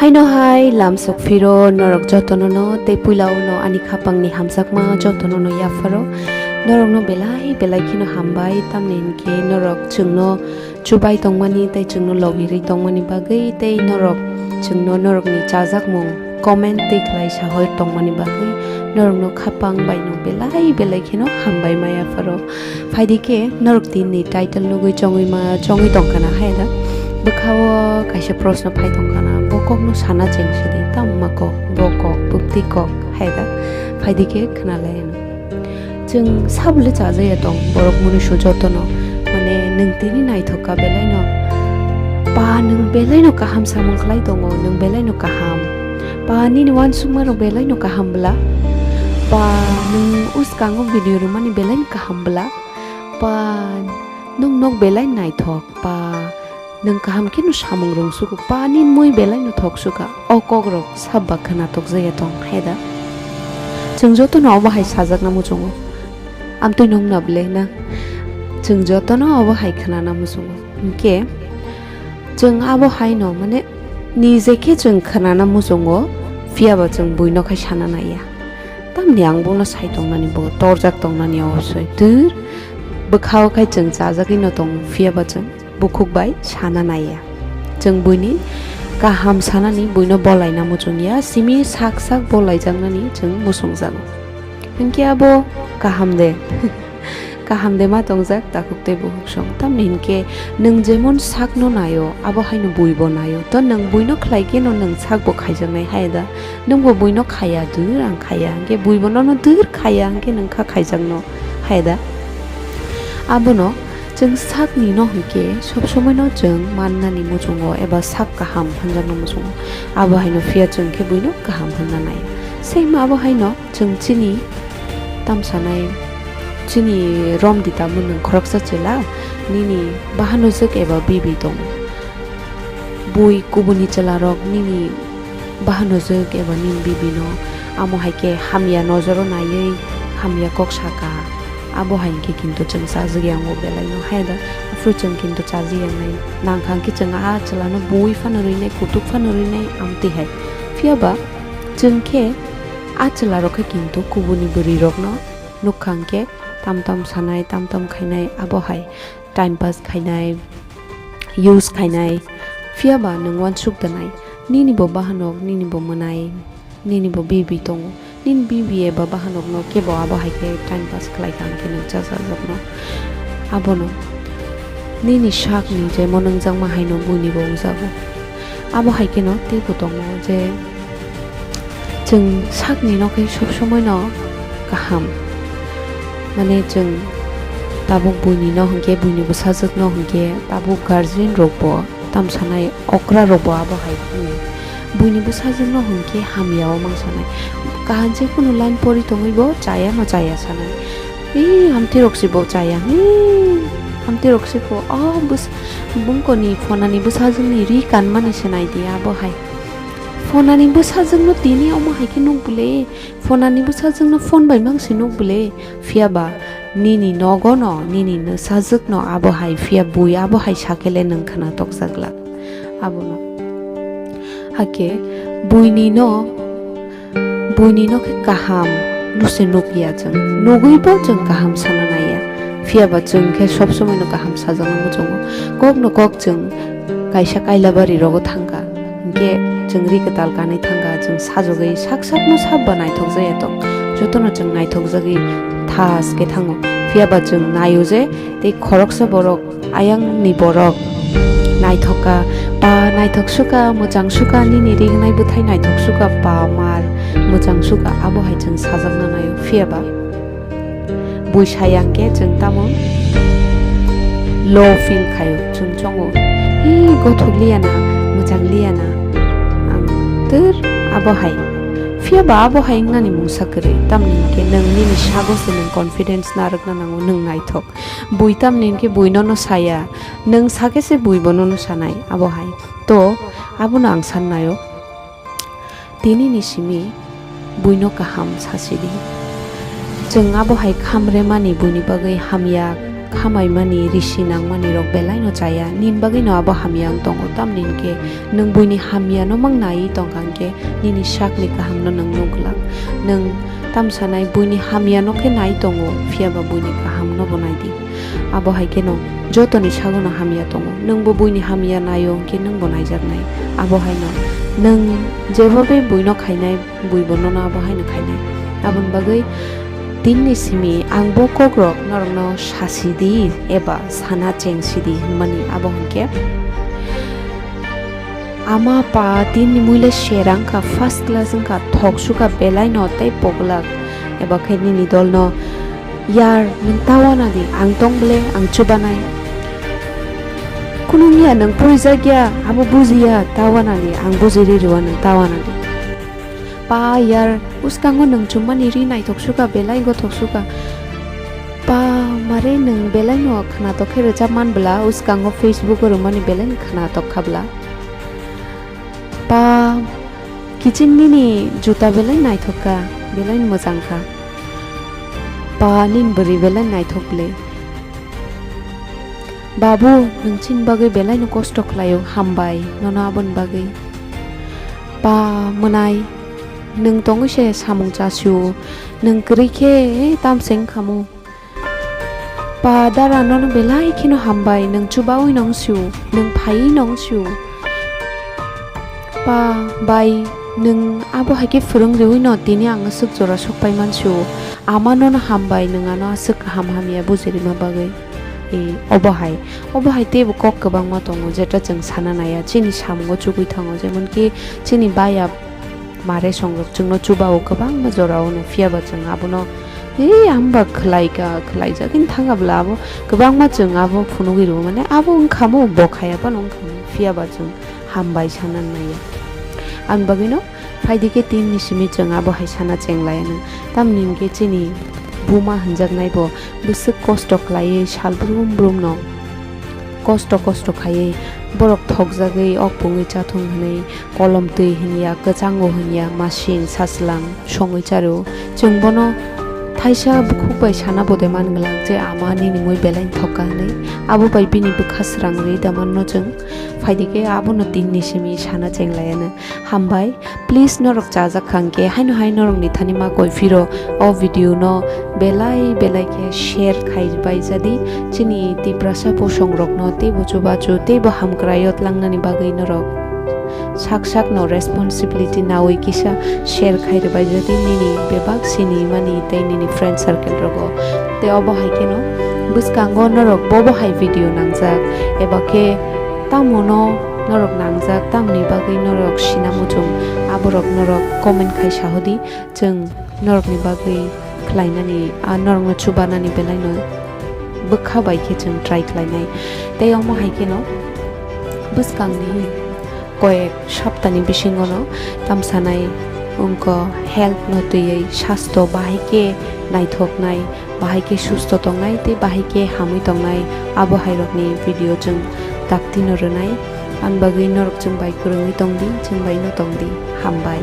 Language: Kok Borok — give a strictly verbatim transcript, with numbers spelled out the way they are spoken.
Ino hai lamsok phiro norok jotono no tei puila uno ani khapangni hamjakma jotono no yapharo. Norokno belai belai kheno hambai, tamni hinkhe norok chwngno chubai tongmani tei chwngno logirwi tongmani bagwi tei norok chwngno norokni chajakmung comment tei khlai sahoi tongmani bagwi norokno khapang baino belai belai kheno hambai ma yapharo. Phaidi khe norok tinni title nugwi chongwi ma chongwi tongkhana hai da. Bwkhao kaisa proshno phai tongkhana, bo kokno sana cheng sidi, tamma kok, bo kok, bwktwi kok hai da. Phaidi khe khwnalai ano. Chwng sabole chajaya tong borok munusu jotono, mane nwng tini naithok kha belaino. Pa nwng belaino kaham samung khlai tongo, nwng belaino kaham. Pa nini uansukma rok belaino kaham bwla. Pa nwng uskango video rwmani belaino kaham bwla. Pa nwng nok belai naithok, pa nwng kaham kheno samung rwngsugo, pa ni mui belai no thok suka. O kok rok sabba khwna tokjaya tong hai da. Chwng jotono obo hai sajakna muchungo. Amtwi nwng na bwle na? Chwng jotono obo hai khwnana muchungo. Hinkhe chwng abo hai no, mane, nije khe chwng khwnana muchungo, phiya ba chwng buino khai sana naiya. Tamni ang bono sai tongnani, bo torjak tongnani obosoi. Dur bwkhao khai chwng chajagwi no tongo, phiya ba chwng bukhuk bai sana naiya. Chwng buini kaham sanani buino bolaina muchungya, simi sak sak bolaijaknani chwng muchungjago. Hinkhe abo kaham de? Kaham de ma tongjak takhuk tei bukhuk song? Tamni hinkhe nwng jemon sakno naio, abo haino buibo naio. To nwng buino khlai kheno nwng sakbo khaijaknai hai da? Nwngbo buino khaya, dur ang khaya, hinkhe buibo nono dur khaya, hinkhe nwng kha khaijakno hai da? Abono chwng sakni no hinkhe sob somoi no chwng mannani muchungo eba sak kaham hwnjakno muchungo. Abo haino phiya chwng khe buino kaham hwnna nai. Same abo haino chwng chini tamsanai, chini romdi tamo nwng khoroksa chwla, nini bahanojwk eba bibi tongo. Bui kubuni chwlarok nini bahanojwk eba nini bibino amo hai khe hamya nojoro naiwi hamya kok saka, abo hai khe kintu chwng chajagwi ango belaino hai da. Aphuru chwng kintu chajagwi angnai nangkha hwnkhe chwng a chwlano bui phano rwinai, kutuk phano rwinai, amtwi hai. Phiya ba chwng khe a chwlarok khe kintu kubuni bwrwirokno nukha hwnkhe tam tam sanai, tam tam khainai, abo hai time pass khainai, use khainai. Phiya ba nwng uansuk danai, nini bo bahanok, nini bo mwnai, nini bo bibi tongo, nini bibi eba bahanokno kebo abo hai khe time pass khlai kha hwnkhe nwng chachajakno. Abono nini sakni je mwnwngjakma haino buini bo wngjago. Abo hai kheno teibo tongo je chwng sakni no khe sob somoi no kaham, mane chwng tabuk buini no hwnkhe, buini bwsajwk no hwnkhe tabuk guardian rok bo tamsanai, okra rok bo abo hai wngwi buini bwsajwk no hwnkhe hamya o mangsanai. Kaham je kunu line pori tongwi bo chaya no chaya sanai. Ee, hamtwi rok se bo chaya. Ee, hamtwi rok se bo. O bwsa-, bungkoni phonani bwsajwkni ri kanmani se nai di abo hai. Phonani bwsajwkno tini omo hai khe nuk bwle. Phonani bwsajwkno phone bai mang se nuk bwle. Phiya ba nini nogo no, nini nwsajwk no abo hai phiya bui abo hai sakhe le nwng khwna tokjak glak. Abono. Hakhe buini no Buini no khe kaham no se nuk ya chwng, nugwi bo chwng kaham sana nai ya. Phiya ba chwng khe sob somoi no kaham sajakna muchungo. Kok no kok chwng kaisa kaila bari rogo thang kha, hinkhe chwng ri kwtal kanwi thang kha, chwng sajagwi sak sak no sab ba naithok jaya tong. Joto no chwng naithok jagwi thas khe thango. Phiya ba chwng nai o je tei khoroksa borok ayang ni borok naithok kha, pa naithok sukha, mwchang sukha, nini ringnai bwthai naithok sukha, pa mar mwchang sukha, abo hai chwng sajakna naio. Phiya ba bui sayang khe chwng tamo low feel khaio, chwng chongo, "Hi, gothok liya na, mwchang liya na, ang twr abo hai." Phiya ba abo hai wngnani mungsa kwrwi, tamni hinkhe nwng nini sago se nwng confidence narwkna nango, nwng naithok. Bui tamni hinkhe bui nono saya, nwng sakhe se bui bo nono sanai, abo hai. To, abono ang sannaio. Tini ni simi buino kaham sasidi. Chwng abo hai khamremani buini bagwi hamya Khamaimani, risi nangmani rok belai no chaya, nini bagwi no abo hamya wng tongo, tamni hwn khe nwng buini hamya no mang naiwi tong kha hwn khe nini sak ni kaham no nwng nuk glak. Nwng tamsa nai buini hamya no khe nai tongo, phiya ba buini kaham no bo nai di. Abo hai khe no joto ni sago no hamya tongo, nwng bo buini hamya nai o hwn khe nwng bo naijak nai. Abo hai no nwng jeba bai bui no khainai, bui bo nono abo haino khainai. Aboni bagwi tinni simi ang bo kokrok norokno sasi di eba sana cheng si di hwnmani, abo hwnkhe ama pa tinni muile serang kha, first class wngkha, thok sukha belai no tei poglak, eba khe nini dol no, yar, nwng ta wana di, ang tong ble, ang chubanai. Kunu wngya, nwng porijak ya, abo bujiya, ta wana di, ang bujiri rwya, nwng ta wana di. Pa yar, uskango nwng chummani ri naithok sukha, belai gothok sukha. Pa mare nwng belai no khwnatok khe rwchap man bwla, uskango Facebook o rwmani belai no khwnatok kha bwla. Pa kiching nini juta belai naithok kha, belai no mwchang kha. Pa nini bwrwi belai naithok le. Babu, nwng chini bagwi belai no kosto khlai o, hambai nono aboni bagwi. Pa mwnai, nwng tongwi se samung cha sio, nwng kwrwi khe tam se wng kha mu. Pa dara nono belai kheno hambai, nwng chubawi no wng sio, nwng phaiwi no wng sio. Pa bai, nwng abo hai khe phwrwng riwi no tini ang aswk jora sok pai man sio. Ama nono hambai, nwng ano aswk kaham hamya bujirima bagwi. E, obo hai, obo hai teibo kok kwbangma tongo, jeta chwng sana naiya, chini samungo chugwi thango, jemon ki chini baya mare songrok chwngno chubao kwbangma jorao no, phiya ba chwng abono, "Ei, ang ba khwlai ka, khwlaijagwi thang kha bwla abo kwbangma chwng abo phunugwi rwo, mane abo wng kha mo, bo khaya phano wng kha mo," phiya ba chwng hambai sana naiya. Ang bagwino phaidi khe tinni simi chwng abo hai sana cheng laiya no, tamni hwn khe chini buma hwnjaknai bo bwswk kosto khlaiwi sal brum brum no kosto kosto khaiwi borok thokjagwi ok pungwi chathung hwnwi kolom twi hwnya, kwchango hwnya, masing, sachwlang songwi charo. Chwng bono thaisa bukhuk bai sana bo de man glak je, "Ama nini mui belai thok kha," hwnwi. Abo bai bini bwkha srang rwi da manno chwng. Phaidi khe abono tinni simi sana cheng laiya no. Hambai, please norok chajak kha hwnkhe haino hai norokni thani ma koi phiro o video no belai belai khe share khai bai jadi, chini Tiprasa bosong rokno teibo chubachu teibo hamkraio tlangnani bagwi norok sak sak no responsibility nawi kisa share khai rwbai jadi nini bebak sini mani tei nini friend circle rogo. Tei obo hai kheno bwskango norok bobo hai video nangjak eba khe tamo no norok nangjak, tamni bagwi norok sina muchung, aborok norok comment khai sahodi, chwng norokni bagwi khlainani, a norokno chubanani belaino bwkha bai khe chwng try khlainai. Tei omo hai kheno bwskangni koyek saptani bisingono tamsanai wngkha health no twiwi sasto bahai khe naithoknai, bahai khe susto tongnai tei bahai khe hamwi tongnai, abo hai rokni video chwng daktino rwnai. Ani bagwi norok chwng bai kwrwngwi tongdi, chwng bai no tongdi. Hambai.